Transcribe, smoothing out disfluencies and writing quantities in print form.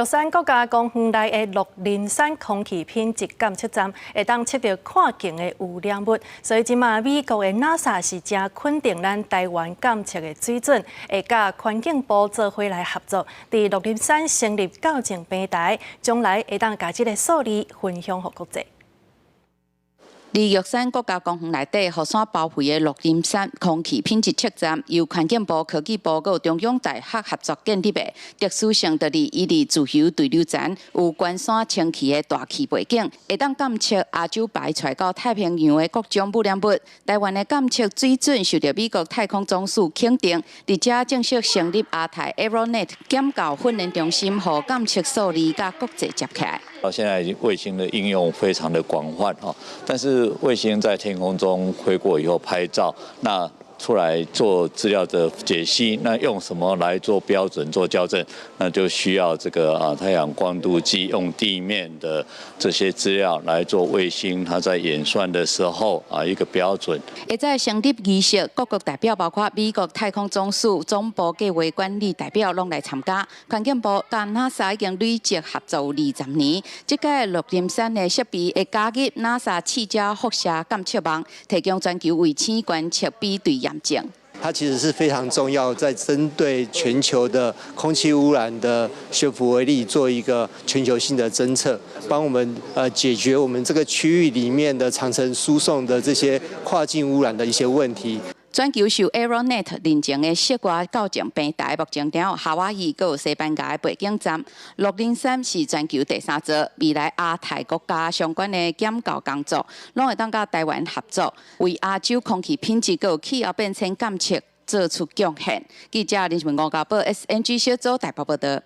玉山國家公園內的鹿林山空氣品質監測站，會當測著跨境的污染物，所以這馬美國的 NASA 是誠肯定咱台灣監測的水準，會佮環境部做伙來合作，佇鹿林山成立校正平台，將來會當共這个數字分享予國際。佇玉山國家公園內底，予山包圍的鹿林山空氣品質測站，由環境部、科技部佮中央大學合作建立的。特殊性就佇伊佇自由對流層有關山清氣的大氣背景，會當監測亞洲排出來到太平洋的各種污染物。台灣的監測水準受著美國太空總署肯定，佇遮正式成立亞太 AeroNet 檢校訓練中心，予監測數字佮國際接起來。到現在衛星的應用非常的廣泛哈，但是衛星在天空中飛過以後拍照，那出來做資料的解析，那用什麼來做標準做校正？那就需要這個太陽光度計用地面的這些資料來做衛星，它在演算的時候一個標準。會在成立儀式，各國代表包括美國太空總署總部計劃管理代表攏來參加。環境部佮 NASA 已經累積合作20年，這個鹿林山的設備會加入 NASA 試射輻射監測網，提供全球衛星觀測比對驗證。它其實是非常重要，在針對全球的空氣污染的懸浮微粒做一個全球性的偵測，幫我們解決我們這個區域裡面的長程輸送的這些跨境污染的一些問題。全球受 AeroNet 認證的室外校正平台，目前佇夏威夷閣有西班牙的背景站，鹿林山是全球第三座。未來亞太國家相關的檢校工作，攏會當佮台灣合作，為亞洲空氣品質閣有氣候變遷監測做出貢獻。記者林文吳家寶 SNG 小組台北報道。